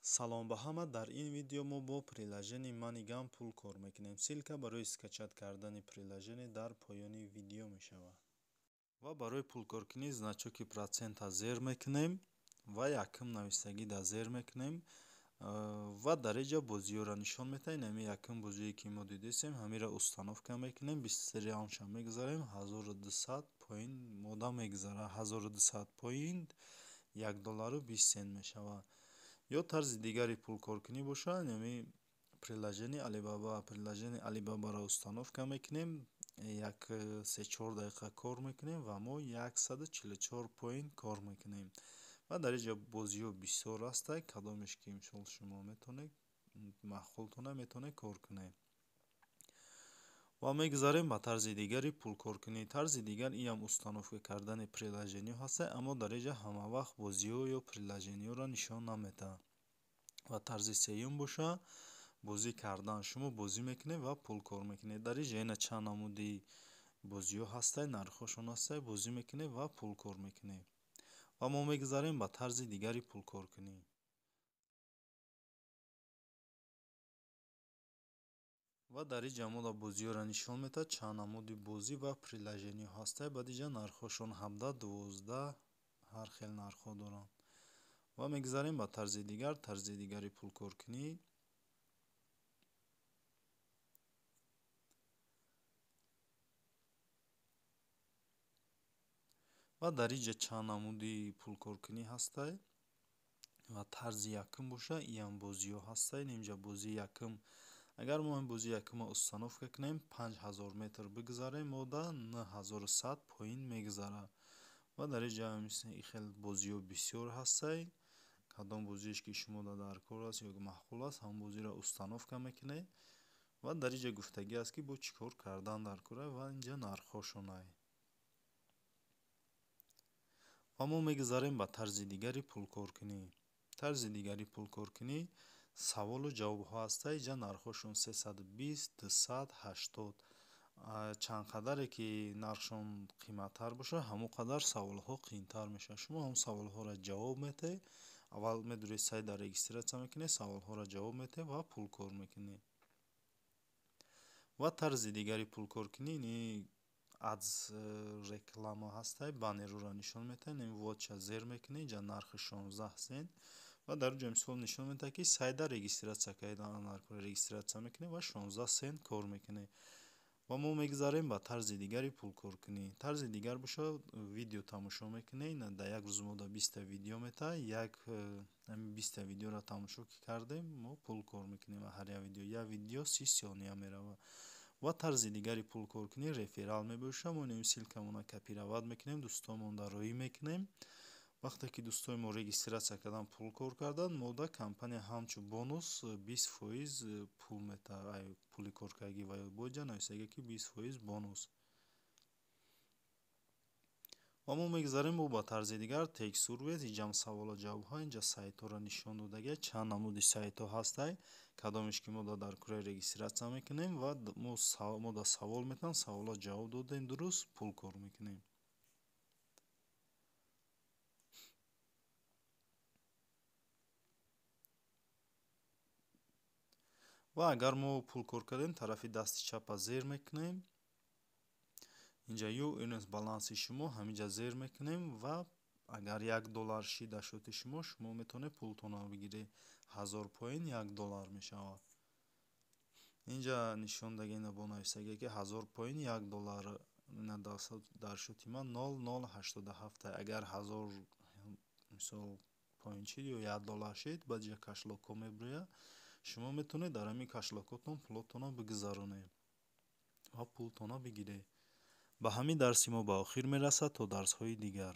Салом ба ҳама. Дар ин видео мо бо приложение MoneyGam пул кор мекунем. Ссылка барои скачать кардани приложение дар поёни видео мешавад. Ва барои пулкоркунӣ значоки процента зер мекунем ва якум навистагӣ да зер мекунем ва дар инҷа бозиҳоро нишон медиҳад. Ин ҳамин якум бозие, ки мо дидесем, ҳаминро установка мекунем, 23 раундша мегузарем, 1200 поинт мода мегузарад. 1200 поинт 1 доллару 20 сент мешавад. Ё тарзи дигари пулкоркунӣ бошад, ҳамин приложение Алибаба. Приложение Алибабаро установка мекунем, як 3-4 дақиқа кор мекунем ва мо 144 поинт кор мекунем. Ва дар инҷа бозиҳо бисёр ҳастанд. Кадомеш ки, мисол, шумо метавонед, маъқултона, метавонед кор кунед. Ва мегузарем ба тарзи дигари пулкоркунӣ. Тарзи дигар инам установка кардани приложениҳо ҳастанд, аммо дар инҷа ҳамавақт бозиҳо ё приложениҳоро нишон намедиҳад. Ва тарзи сеюм бошад, бозӣ кардан. Шумо бозӣ мекунед ва пул кор мекунед. Дар инҷа ина чанд намуди бозиҳо ҳастанд, нархҳошон ҳастанд. Бозӣ мекунед ва пул кор мекунед. Ва мо мегузарем ба тарзи дигари пулкоркунӣ. Ва дар инҷа мода бозиҳоро нишон медиҳад, чанд намуди бозӣ ва приложениҳо ҳастанд. Баъд инҷа нархҳошон 17, 12, ҳар хел нархҳо доранд. Ва мегузарем ба тарзи дигар, тарзи дигари пулкоркунӣ. Ва дар инҷа чанд намуди пулкоркунӣ ҳастанд. Ва тарзи якум бошад, иам бозиҳо ҳастанд. Инҷа бозии якум, агар мо ин бозии якумро установка кунем, 5000 метр бигузарем, мода 9100 поинт мегузарад. Ва дар инҷа хел бозиҳо бисёр ҳастанд. Кадом бозиеш ки шумо дар кор аст ё маъқул аст, ҳамон бозиро установка мекунед. Ва дар инҷа гуфтагӣ аст, ки бо чӣ кор кардан дар кора, ва инҷа нархҳошонай. Ва мо мегузарем ба тарзи дигари пулкоркунӣ. Тарзи дигари пулкоркунӣ саволу ҷавобҳо ҳастанд. Инҷа нархҳошон 320, 200, 80. Чанд қадаре ки нархшон қиматтар бошад, ҳамон қадар саволҳо қиинтар мешавад. Шумо ҳамон саволҳоро ҷавоб медиҳед. Аввал медуред, сайт регистрация мекунед, саволҳоро ҷавоб медиҳед ва пул кор мекунед. Ва тарзи дигари пулкоркунӣ ини ads, реклама ҳастай, баннерҳоро нишон медиҳад. Ин вотча зер мекунед, инҷа нархи 16 сент ва дар ҷо, мисол, нишон медиҳад, ки сайта регистрация кардед, регистрация мекунед ва 16 сент кор мекунед. Ва мо мегузарем ба тарзи дигари пулкоркунӣ. Тарзи дигар бошад, видео тамошо мекунед. Дар як рӯз мо да 20-та видео метаҳад. Як ҳамин 20-та видеоро тамошо ки кардем, мо пул кор мекунем. Ҳар як видео, як видео 30 сония меравад. Ва тарзи дигари пулкоркунӣ реферал мебошад. Мо ин ссылкамонро копировать мекунем, дӯстонмонро роӣ мекунем. Вақте ки дӯстони мо регистрация кардан, пул кор карданд, мо да компания ҳамчун бонус 20% пул метаҳад, пули коркардагӣ. Ва ё боҷа нависага, ки 20% бонус. Ва мо мегузарем бо ба тарзи дигар, Take Surveys. Инҷам саволу ҷавобҳо. Инҷа сайтҳоро нишон додагия, чанд намуди сайтҳо ҳастай. Кадомеш ки мо дар кураи регистрация мекунем ва мо да савол метаҳанд, саволро ҷавоб додем дуруст, пул кор мекунем. Ва агар мо пул кор кардем, тарафи дасти чапа зер мекунем. Инҷа your earnings, баланси шумо, ҳаминҷа зер мекунем ва агар 1 доллар шид дар счёти шумо, шумо метавонед пултонро бигиред. 1000 поинт 1 доллар мешавад. Инҷа нишон даги, бо нависагие, ки 1000 поинт 1 доллар. Дар счёти ман 0,087. Агар 1000, мисол, поинт шид ё 1 доллар шид, баъд инҷа кошелёкҳо мебирояд. Шумо метавонед дар ҳамин кошелёкотон пулотонро бигузаронед ва пултонро бигиред. Ба ҳамин дарси мо ба охир мерасад. То дарсҳои дигар.